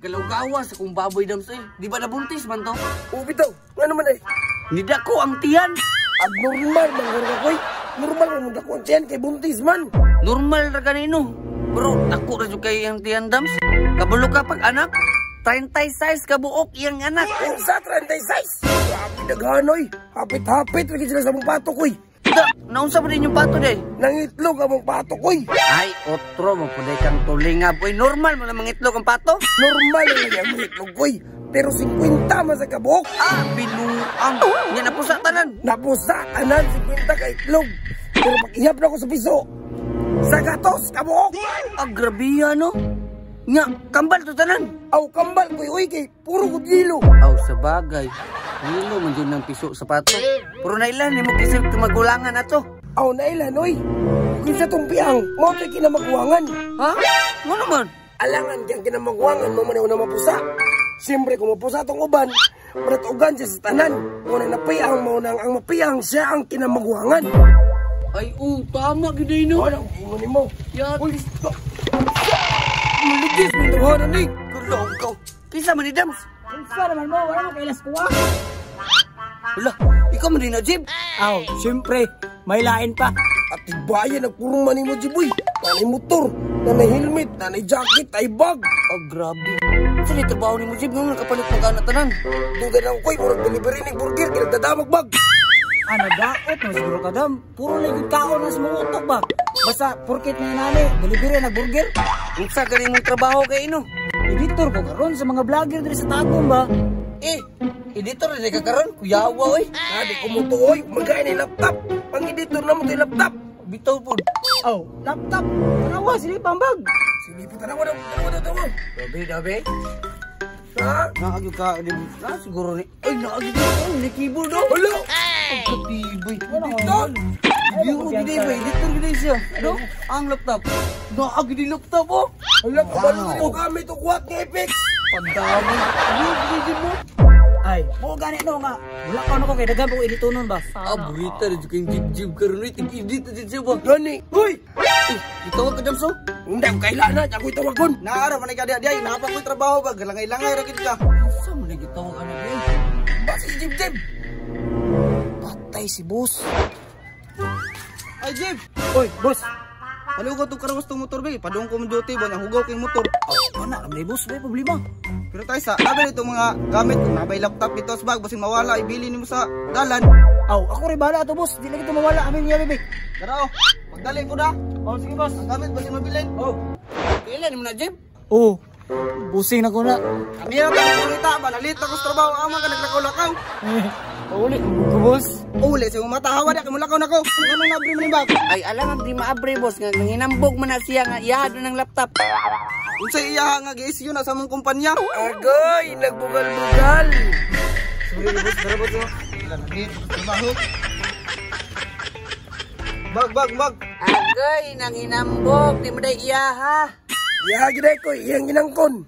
Galaw-gawa sa kong baboy, Dams eh. Di ba nabuntis man to? O bitaw, nga naman ay. Nidako ang tiyan. Abnormal man gud ka koy. Normal man dako ang tiyan kay buntis man. Normal ra ganino. Bro, dako ra jud kay ang tiyan, Dams. Kabalo ka pag anak, 36 ka buok iyang anak. Unsa 36? Grabe daghan oy. Hapit-hapit lagi sila sa mong patok oy. Da, naunsa ba din yung pato day? Nangitlog ang mong patok oy. Ay, otro mo puday kang tulingab. Oy, normal mo na mangitlog ang pato. Normal lang lagi ang mangitlog koy. Pero 50 man sa kabuok. Ah, biluang. Nga napusa tanan. Napusa tanan 50 ka itlog. Pero pag ihap na ko sa piso, sa gatos kabuok. Ah, grabe no? Nga, kambal to tanan. Aw, kambal koy oy kay puro gud lilo. Aw, sa bagay. Lilo man jud ng piso sa pato. Pero nailan nimo kisip magulangan ato. Aw, nailan oy. Kinsa tong piyang, mao to'y kinamaguangan. Ha? Nga naman? Alangan kang kinamaguangan mo man una mapusa. Siyempre kung mapusa tong uban, pratugan siya sa tanan. Muna napiyang, mao nang ang mapiyang siya ang kinamaguangan. Ay, oh, tama gid ay, no. Ano, ingon nimo? Ya, Uy, maligis mo tawanan ni. Kulong ko. Kinsa man ni Dams? Unsa naman mo, wala mo kailas kuha. Wala, ikaw man din na, Jib. Aw, siyempre, may lain pa. At bayan nagpurong man nimo, Jiboy. Nanay motor, nanay helmet, nanay jacket, ay bag. Oh, grabe. Sa ni trabaho nimo, Jib, nga nakapalit magana tanan. Duda na koy, murag delivery ning burger, kinagdadamag bag. Ano daot mo siguro ka dam? Puro lang yung kaon na sa mga utok ba? Basta porkit na nani, delivery na burger. Unsa gani mong trabaho kay ino? Editor ko karon sa mga vlogger diri sa Tagum ba? Eh, editor rin ka karon, kuyawa oy. Ah, di ko mo tuoy, magain ni laptop. Pang-editor na mo to laptop. Bitaw pod. Oh, laptop. Tanawa sila pambag. Silipot tanawa daw, tanawa daw, tanawa. Dabi, dabi. Ha? Naagi ka, di na siguro ni. Ay, naagi ka, oh, ni keyboard oh. Wala. Ang katibay. Editor. Biro gid ba, editor gid siya. No? Ang laptop. Naagi di laptop oh. Wala, kabalo na mo gamit og kuwat nga FX. Pandami. Biro gid mo. Ay, mo gani no nga. Wala ka no ko kay daghan ko editonon ba. Ah, burita rin kayong jib-jib karon oy. Tig-edit na jud siya ba. Gani. Uy! Eh, gitawag ka Damso? Hindi ko kailan na, ako'y tawagon. Naara man ka diay, napa ko'y trabaho ba, galangay-langay ra gid ka. Sa man gitawag ana ba? Basi si Jib Jib. Patay si boss. Ay Jib, Oy, boss. palugaw tong karawas tong motor ba, padung ko mo duty ba, hugaw kay motor. Oh, ana ramay boss, may problema. Pero tayo sa abi nito mga gamit, kung nabay laptop dito sa bag, basin mawala, ibili nimo sa dalan. Aw, ako rin bahala ato boss. Di lagi to mawala amin niya bebe. Dara oh, pagdali ko na. Oh, sige boss. Ang gamit basin mabilin. Oh. Kailan mo na Jib? Oh. Busing na ko na. Kanina ta ko kulita ba, nalit ako sa trabaho, ama ka naglakaw-lakaw. Pauli ko boss. Uli sa imong mata hawa di kay mulakaw nako. Nganong naabri man ni bag? Ay, alam ang di maabre boss nga nanginambog man na siya nga iyaha doon ang laptop. Unsay iya nga gi-issue na sa among kumpanya? Agay, nagbugal-bugal. Sorry boss, dara boss. Wala nalit ako sa trabaho. Bag, bag, bag. Agay, nanginambog, di mo day iyaha. Ya, gid ko, iyang ginangkon.